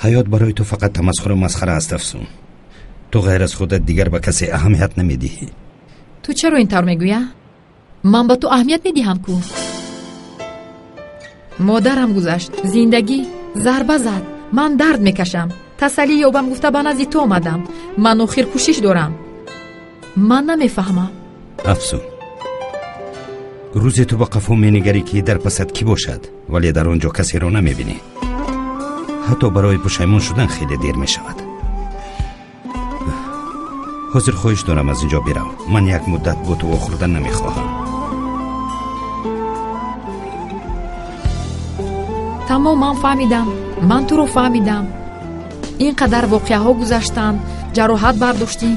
Ҳаёт барои ту фақат тамасхуру масхара аст, Афсун. Ту ғайр аз худат дигар ба касе аҳамият намедиҳӣ. Ту чаро ин тавр мегӯя? Ман ба ту аҳамият медиҳам ку. Модарам гузашт, зиндагӣ зарба зад, ман дард мекашам. Тасаллӣ ёбам гуфта ба назди ту омадам. Ман охир кӯшиш дорам. Ман намефаҳмам. Афсун, рӯзе ту ба қафо менигарӣ, ки дар пасат кӣ бошад, вале дар он ҷо касеро намебинӣ. Ҳатто барои пушаймон шудан хеле дер мешавад. Ҳозир хоҳиш дорам, аз ин ҷо бирав. Ман як муддат бо ту вохӯрдан намехоҳам. Тамом, ман фаҳмидам. Ман туро фаҳмидам. Ин қадар воқеаҳо гузаштанд, ҷароҳат бардоштӣ.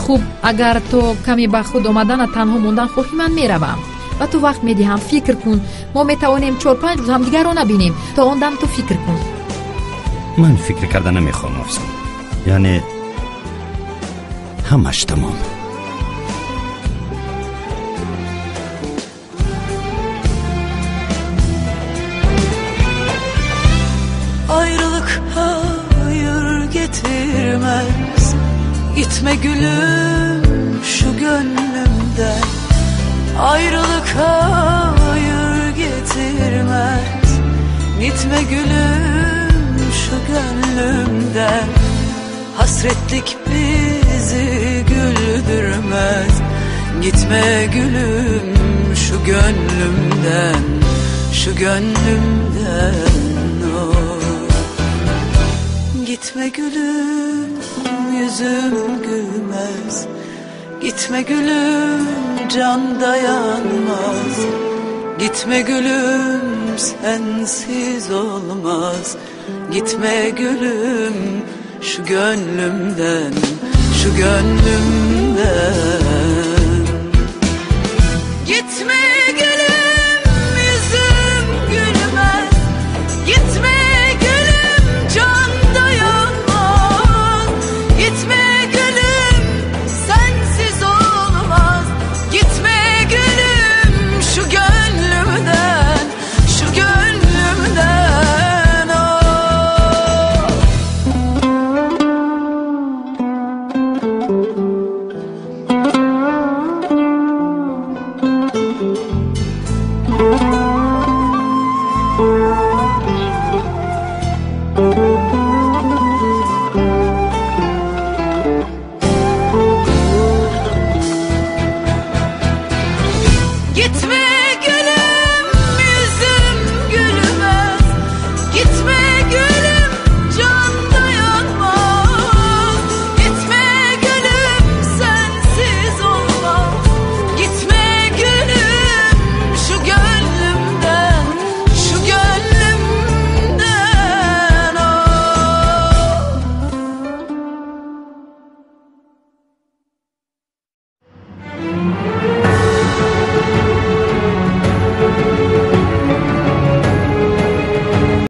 Хуб, агар то каме ба худ омадана танҳо мондан хоҳӣ, ман меравам. Ба ту вақт медиҳам, фикр кун. Мо метавонем 4-5 рӯз ҳамдигарро набинем. То он дам ту фикр кун. Ман фикр карда намехоҳам, Афсун. Яъне ҳамаш тамом. Ayrılık hayır getirmez. Gitme gülüm şu gönlümden. Ayrılık hayır getirmez. Gitme gülüm şu gönlümden. Hasretlik bizi güldürmez. Gitme gülüm şu gönlümden, şu gönlümden. Oh. Gitme gülüm yüzüm gülmez. Gitme gülüm can dayanmaz. Gitme gülüm sensiz olmaz. Gitme gülüm şu gönlümden, şu gönlümden.